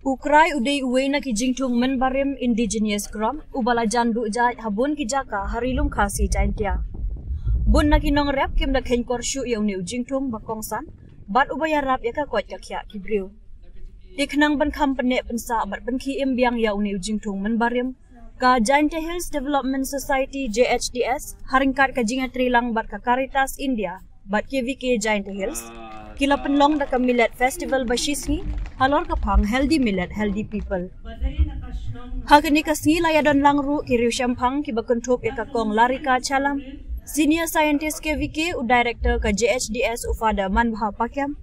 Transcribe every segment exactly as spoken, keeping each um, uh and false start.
U krai u dei uwei na ki jingthung mynbarim indigenous crop uba la jan duh jait ha bun ki jaka ha Ri Lum Khasi Jaintia. Bun na ki nongrep kim da kheiñ kor shuh ïa une u jingthung ba kongsan bad uba ïarap ïa ka koit ka khiah ki briew. Te khnang ban kham pynneh pynsah bad pynkhie im biang ïa une u jingthung mynbarim, ka Jaintia Hills Development Society, J H D S, ha ryngkat ka jingïatreilang bad ka Caritas India bad K V K Jaintia Hills, ki la pynlong da ka Millet Festival ba shisngi halor ka phang Healthy Millet, Healthy People. Ha kane ka sngi la ïadon lang ruh ki riewshemphang kiba kynthup ïa ka Kong Larika Chalam, Senior Scientist K V K, u Director ka J H D S u Father Manbha Pakem,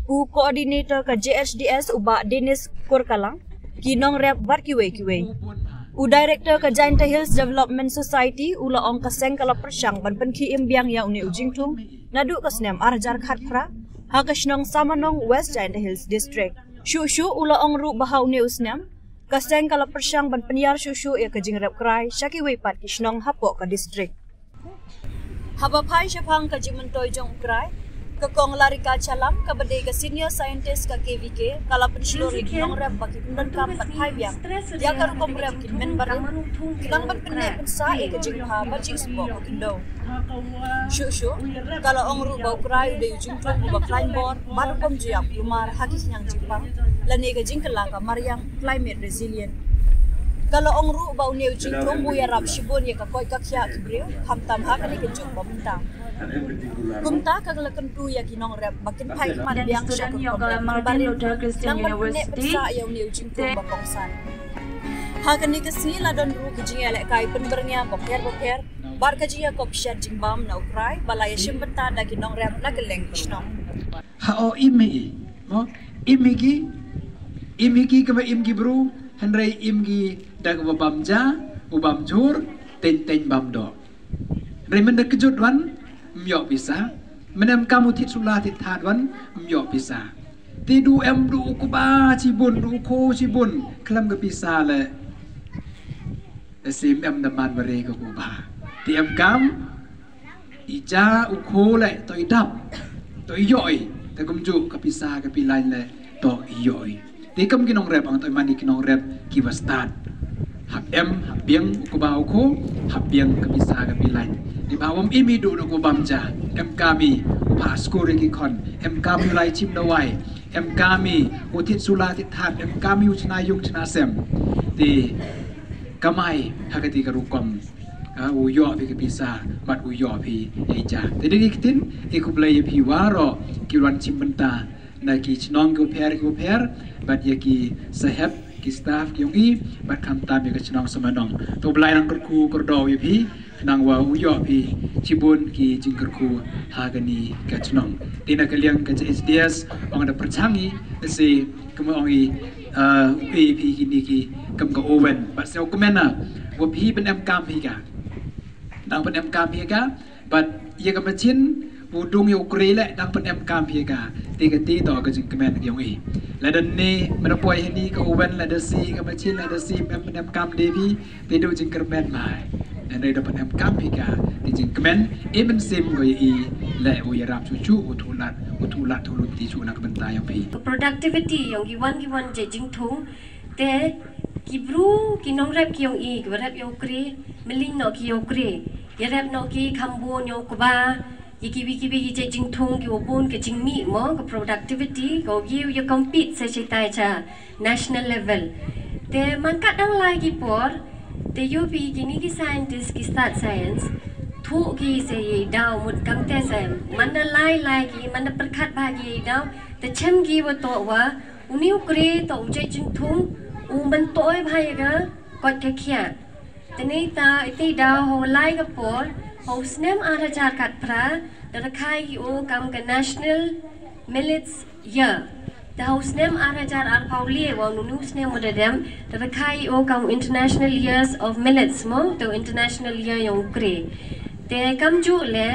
u Coordinator ka J H D S u Bah Dennis Kurkalang, ki nongrep bad kiwei kiwei. U Director ka Jaintia Hills Development Society u la ong ka seng ka la pyrshang ban pynkhie im biang ïa une u jingthung naduh ka snem ar hajar khatphra ha ka shnong Samanong, West Jaintia Hills District. Shuh shuh u la ong ruh ba ha une u snem ka seng ka la pyrshang ban pynïar shuh shuh ïa ka jingrep krai sha kiwei pat ki shnong hapoh ka district. Haba phai shaphang ka jingmyntoi jong u krai, ka Kong Larika Chalam kaba dei ka Senior Scientist ka K V K ka la pynshlur ïa ki nongrep ba ki pyndonkam ban phai biang ïa ka rukom rep ki mynbarim khnang ban pynneh pynsah ïa ka jingpha bad jingspoh ka khyndew. Shuh shuh ka la ong ruh ba u krai u dei u jingthung uba khlaiñ bor bad u bym ju ïap kulmar ha ki khñiang jingpang lane ka jingkylla ka mariang, climate resilient. Ka la ong ruh ba une u jingthung u ïarap shibun ïa ka koit ka khiah ki briew, khamtam ha kane ka juk ba mynta. Kumta ka la kyntu ïa ki nongrep ba kin phai khmat biang sha ka rukom rep ki barim nang ban pynneh pynsah ïa une u jingthung ba kongsan. Ha kane ka sngi la don ruh ki jingïalehkai pynbyrngia bapher bapher bad ka jingïakop shet jingbam na u krai ba la ïashim bynta da ki nongrep na kylleng ki shnong. Ha o im hi, mo, im hi ki, im hi ki kaba im ki bru, hynrei im ki da kaba bam ja, u bam jhur, teng teng bam doh. Hynrei mynda kjut wan, ym ïoh pisa. Mynda em kam u thied sula thied thad wan, ym ïoh pisa. Te du em du u kba shibun, du u kho shibun, khlem ka pisa le. Te sim em da man bare ka kba. Te em kam, i ja u kho le, to i dap, to i ïoh i, te kumjuh ka pisa ka pilaiñ le, to i ïoh i. Te kum ki nongrep ang to i man ki nongrep kiba stad. Hap em, hap biang u kba u kho, hap biang ka pisa ka pilaiñ. Te ba wam im i du u kba bam ja, em kam i u pha skur ki khon, em kam i u lai chim dawai, em kam i u thied sula thied thad, em kam i u chna ïung chna sem. Te kamai ha kati ka rukom. Ha, u ïoh phi ka pisa, bad u ïoh phi ei ja. Te dei ki ktien, i khublei ïa phi waroh, ki wan chim bynta, na ki chnong ki u pher ki u pher, bad ïa ki sahep, ki staff, ki yong i, bad khamtam ïa ka chnong Samanong. To Blai nang kyrkhu kyrdoh ïa phi, nang wa u ïoh phi, shibun ki jingkyrkhu, ha kani ka chnong. Te na ka liang ka J H D S, ong da pyrchang i, si, kumba ong i, uh, u ei phi kini ki, kum ka oven. Bad sngewkmen na, wa phi pynem kam phi ka. Dang pynem kam phi ka, bad ïa ka machine, u dung ïa u kre le, dang pynem kam phi ka. Te ka te to ka jingkmen ka yong i. Lada ne, mynda poi hani ka oven, lada si ka machine, lada si em pynem kam de phi, te du jingkyrmen mai. Hynrei da pynem kam phi ka, te jingkmen, i mynsiem ko ïa i, le u ïarap chuchu, u thulat, u thulat, u lynti chu na ka bynta yong phi. Productivity yong ki wan ki wan je jingthung, te ki bru, ki nongrep ki yong i, kiba rep ïa u kre, mylliñ noh ki ïa u kre. Ïarep noh ki kham bun ïa u kba, ïa kiwei kiwei ki jait jingthung kiwa bun ka jingmih mo, ka productivity, ka u ïa u ïa compete sa shaitai cha national level. Te man katdang lai ki por, te ïoh phi kini ki scientist ki stad science, thuh ki sa ïa i daw mut kamte sa, man da lai lai ki, man da pyrkhat bha ki ïa i daw, te chem ki wa toh wa, uni u kre toh u jait jingthung, u myntoi bha ïa ka, koit ka khiah. Te nita, ite i daw ha u lai ka por, ha u snem ar hajar khatphra, da rkhai ïa u kam ka National Millets Year. Te ha u snem ar hajar arphaw le, wa uni u snem wa da dep, da rkhai ïa u kam u International Years of Millets mo, te u International Year yong u kre. Te kamjuh le,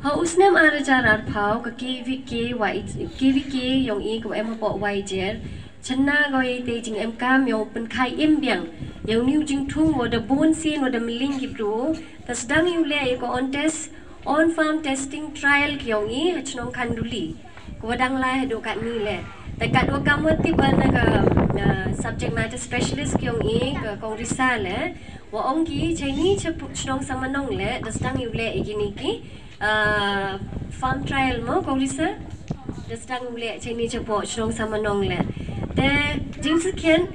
ha u snem ar hajar arphaw, ka K V K, wa i, K V K yong i ka wa em hapoh Waijer, chynna ko ïa ite i jingemkam ïa u pynkhie im biang ïa uni u jingthung wa da bun sien wa da mylliñ ki bru, te sdang ïa u leh ïa ka on test, on farm testing trial ki yong i ha chnong Khanduli. Ko wa dang lai haduh katni le. Te katwa kam wa tip na ka, uh, subject matter specialist ki ong i ka Kong Risa le. Wa ong ki chaini cha pu-, chnong Samanong le, da sdang i u le i kini ki, uh, farm trial mo Kong Risa. Da sdang u le chaini cha pu chnong Samanong le. Te jing sakhian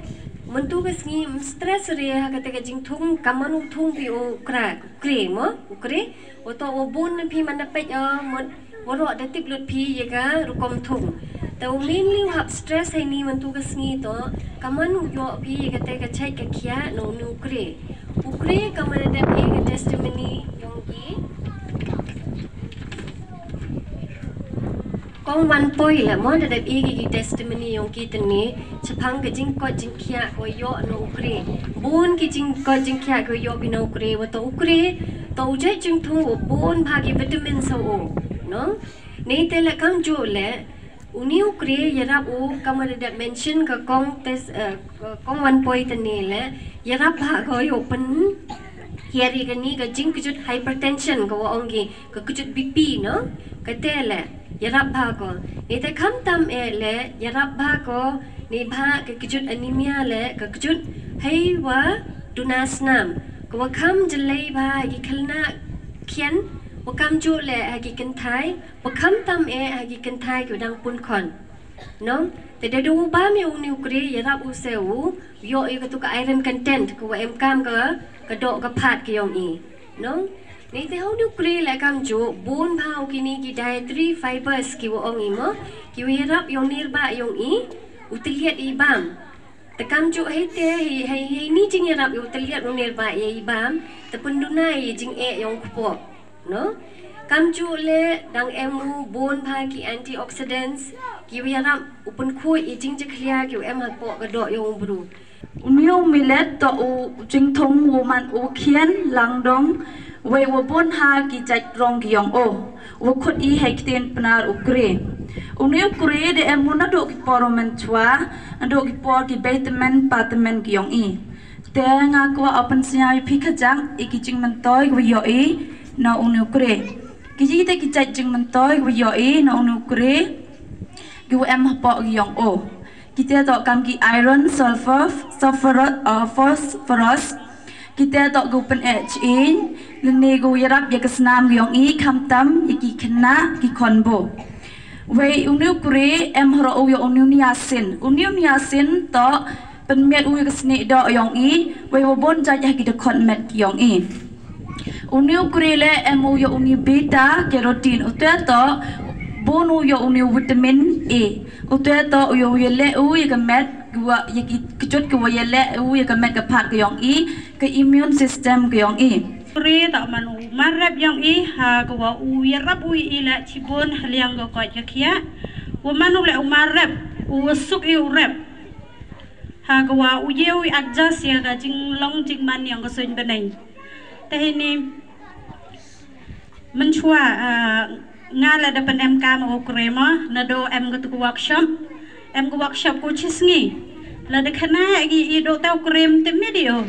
myntu ka sngi, mm, stress re ha kata ka jingthung, kaman u thung phi u kra, u kre mo, u kre. Wa to wa bun phi man da peit o, mon, waroh da tip lut phi ya ka rukom thung. Te u mainly u hap stress haini myntu ka sngi to, kaman u yoh phi ya kata ka chait ka khiah na uni u kre. U kre kaman da dep e ka testimony yong ki. Kong Wan Poi le mo da dep e ki, ki testimony yong ki teni, chaphang ka jingkoit jingkhiah ko yoh na u kre. Bun ki jingkoit jingkhiah ko yoh phi na u kre, wa to u kre, to u jait jingthung wa bun bha ki vitamin sa o, no? Nei te le kam ju le, uni u kre yarap u kam wa da dep mention ka Kong tes, eh, ka Kong Wan Poi teni le, yarap bha ko yoh pen, hiari kani ka jingkjut hypertension ko wa ong ki, ka kjut B P, no? Kate le, yarap bha ko. Nei te khamtam e le, yarap bha ko, nei bha ka kjut anemia le, ka kjut hei wa duna snam. Ko wa kham jlei bha ha ki khyllna khian, wa kam ju le ha ki kynthai, wa khamtam e ha ki kynthai ki wa dang pun khon. No? Te da du bam ya uni u kre, yarap u se u, yoh ya katu ka iron content, ko wa em kam ka, ka doh ka phat ka yong i. No? Nei te ha uni u kre le kam ju, bun bha u kini ki dietary fibers ki wa ong i mo, ki wa yarap yong nirba yong i, u tylliat i bam. Te kam ju hei te, hei, hei, hei ni jingyarap ya u tylliat u nirba ya i bam, te pynduna ya jingeh yong kpoh. No? Kam ju le dang em u bun bha ki antioxidants, ki wa yarap u pynkhuid ya jingjakhlia ki wa em hapoh ka doh yong u bru. Uni u millet to u jingthung u man u khian langdong, wei wa bun ha ki jait rong ki yong o, wa khut i hei ktien Pnar u kre. Uni u kre da em u naduh ki por u mynchwa, naduh ki por ki bei tymmen pa tymmen ki yong i. Te nga kwah u pynsngew ya phi kajak i ki jingmyntoi wa yoh i na uni u kre. Ki ji te ki jait jingmyntoi wa yoh i na uni u kre, ki wa em hapoh ki yong o. Ki te to kam ki iron, sulfur, sulfur, uh, phosphorus. Ki te to ki wa pyneh ching, lane ki wa yarap ya ka snam ki yong i, khamtam ya ki khynnah ki khonbo. Wei uni u kre em haroh u ya uni u niacin. Uni u niacin to pynmiat u ya ka snieh doh yong i, wei wa bun jait ha ki dkhot met ki yong i. Uni u kre le em u ya uni beta carotene, u te to bun u ya uni u vitamin A. U te to u ya u ya leh u ya ka met, ki wa ya ki kjut ki wa ya leh u ya ka met ka phat ka yong i, ka immune system ka yong i. Kre to man u mar rep yong i, ha ka wa u yarap u i le chibun ha liang ka koit ka khiah. Wa man u le u mar rep, u wa suk i u rep. Ha ka wa u ye u i adjust ya ka jinglong jingman yong ka suiñ bneng. Te hini, mynchwa, ah, nga le da pynem kam u kre mo, naduh em katu ka workshop. Em ka workshop ko chi sngi. La da khana ya ki i doh te u kre te medi o.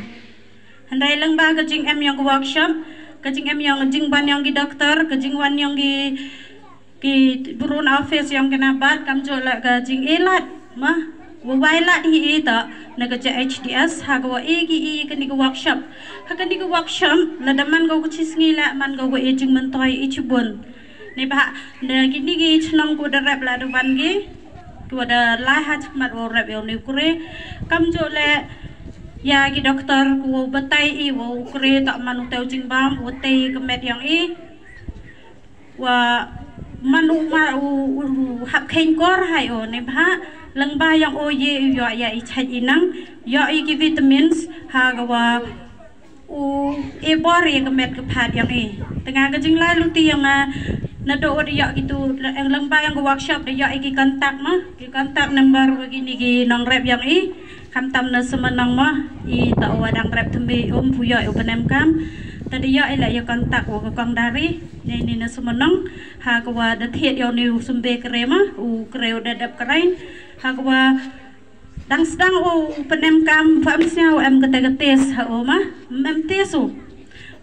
Hynrei lang ba ka jingem yong ka workshop, ka jingem yong, jingwan yong ki doktor, ka jingwan yong ki, ki bru na office yong ki NABARD, kam ju le ka jingeh lad, ma. Wa wai lad hi i to, na ka J H D S, ha ka wa e ki i kani ka workshop. Ha kani ka workshop, la da man ka u ka chi sngi le, man ka u ka e jingmyntoi i chibun. Ni ba, na kini ki chnong ko da rep la da wan ki, ko da lai ha chakmat wa rep ya uni u kre. Kam ju le ya ki doktor ko wa batai i wa u kre to man u te u jingbam, wa te ka met yong i. Wa man u ma u, u, u hap khein kor hai o, ni ba, lang ba yong o ye u yoh ya i chait i nang, yoh i ki vitamins, ha ka wa u e bor ya ka met ka phat yong i. Te nga ka jinglai luti yong nga, naduh wa da yoh kitu, eng lang ba yong ka workshop da yoh i ki contact ma, ki contact number wa kini ki nongrep yong i, khamtam na Samanong ma, i to wa dang rep thymme um phu yoh i u pynem kam, te da yoh i le ya contact wa ka Kong Dari, ni ni na Samanong, ha ka wa da thied ya uni u symbe kre ma, u kre u da dep kre, ha ka wa dang sdang u pynem kam, pha em sngew em kata ka test ha u ma, em test u.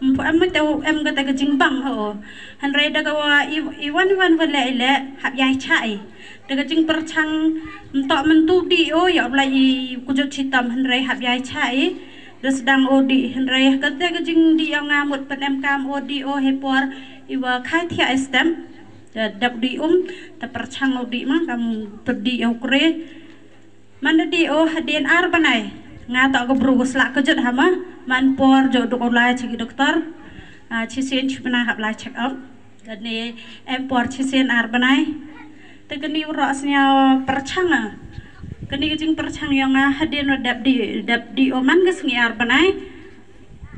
Em, em te em kata ka jingbang ho. Hynrei da ka wa i, i wan wan wa le le hap yai cha i. Da ka jingpyrchang mtok mentu di o ya blai i kujut chitam hynrei hap yai cha i. Da sedang o di hynrei kata ka jing di o nga mut penem kam o di o he por i wa khai thia i stem. Da dap di um ta pyrchang o di ma kam perdi o kre. Man da di o hadien ar banai. Nga ta ka bru sla ka jut hama. Man por jo duk ulai chiki doktor. Ah, chisien chipna hap lai check up. Dan ni em por chisien ar banai. Te kani ura snya perchang. Kani ka jing perchang yang nga hadien wa dap di dap di o man ka sngi ar banai.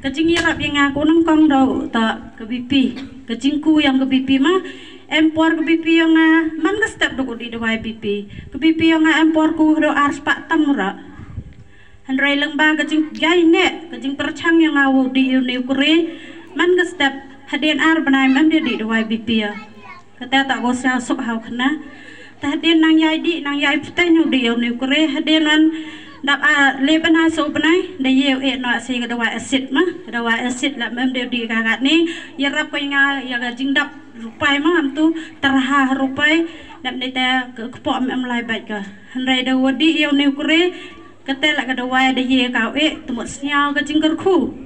Ka jing yarap yang nga kunang kong dau ta ka B P. Ka jing ku yang ka B P ma. Em por ka B P yang nga man ka step duk di dawai B P. Ka B P yang nga em por ku do ar spa tam ra. Hynrei lang ba ka jing jai ne ka jing perchang yang nga u di u ne kure man ka step hadien ar banai man dia di dawai B P ya. Kata ta go sa sok hau khna. Ta hadien nang yai di nang yai pteng u di u ne kure hadien man dap a le banai so banai da ye u e no si ka dawai acid ma ka dawai acid la mem dia di ka gat ni yarap ko nga ya ka jing dap rupai ma am tu terha rupai dap ni ta kepok mem lai baik ka. Hynrei da wadi ya u ne kure kata la ka dawai da ye ka u e tumut snya ka jing kerku.